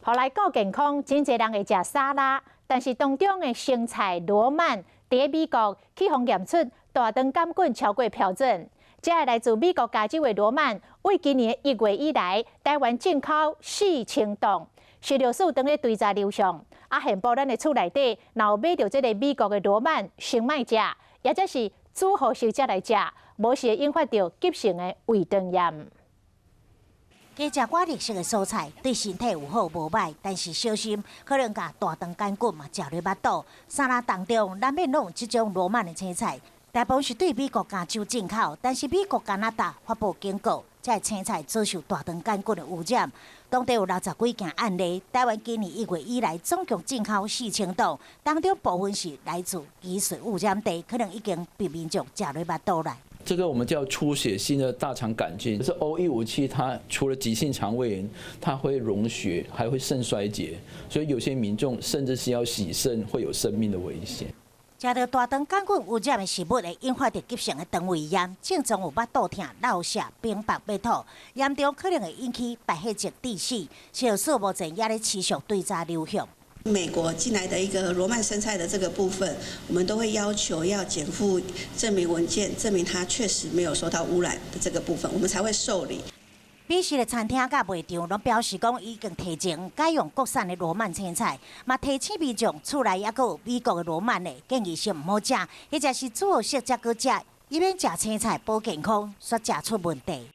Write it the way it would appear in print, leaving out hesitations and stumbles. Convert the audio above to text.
予來顧健康，真濟人會食沙拉，但是當中的生菜羅曼，佇美國去予驗出大腸桿菌超過標準。這个來自美國加州的羅曼，對今年1月以來，台灣進口4000噸，食藥署當咧追查流向。啊，現埔咱的厝內底，若有買著這个美國的羅曼，先莫食，抑者是煮予熟才來食，無是會引發著急性的胃腸炎。加食寡綠色的蔬菜對身體有好無䆀，但是小心可能共大腸桿菌嘛食入腹肚。沙拉當中難免攏有這種羅曼的青菜，大部分是對美國加州進口，但是美國加拿大發布警告，這个青菜遭受大腸桿菌的污染。當地有60幾件案例。台灣今年1月以來總共進口4000噸，當中部分是來自疑似污染地，可能已經被民眾食入腹肚內。這個我們叫出血性的大腸桿菌，是 O157，它除了急性腸胃炎，它會溶血，還會腎衰竭，所以有些民眾甚至是要洗腎，會有生命的危險。食著大腸桿菌污染的食物會引發著急性的腸胃炎，症狀有腹肚疼、落瀉、冰腹欲吐，嚴重可能會引起敗血症致死。食藥署目前也咧持續追查流向。美國進來的一個羅曼生菜的這個部分，我們都會要求要檢附證明文件，證明它確實沒有受到污染的這個部分，我們才會受理。美食的餐廳佮賣場攏表示講已經提前改用國產的羅曼青菜，嘛提醒民眾厝內猶閣有美國的羅曼的，建議先毋好食，或者是煮予熟才閣食，以免食青菜保健康，煞食出問題。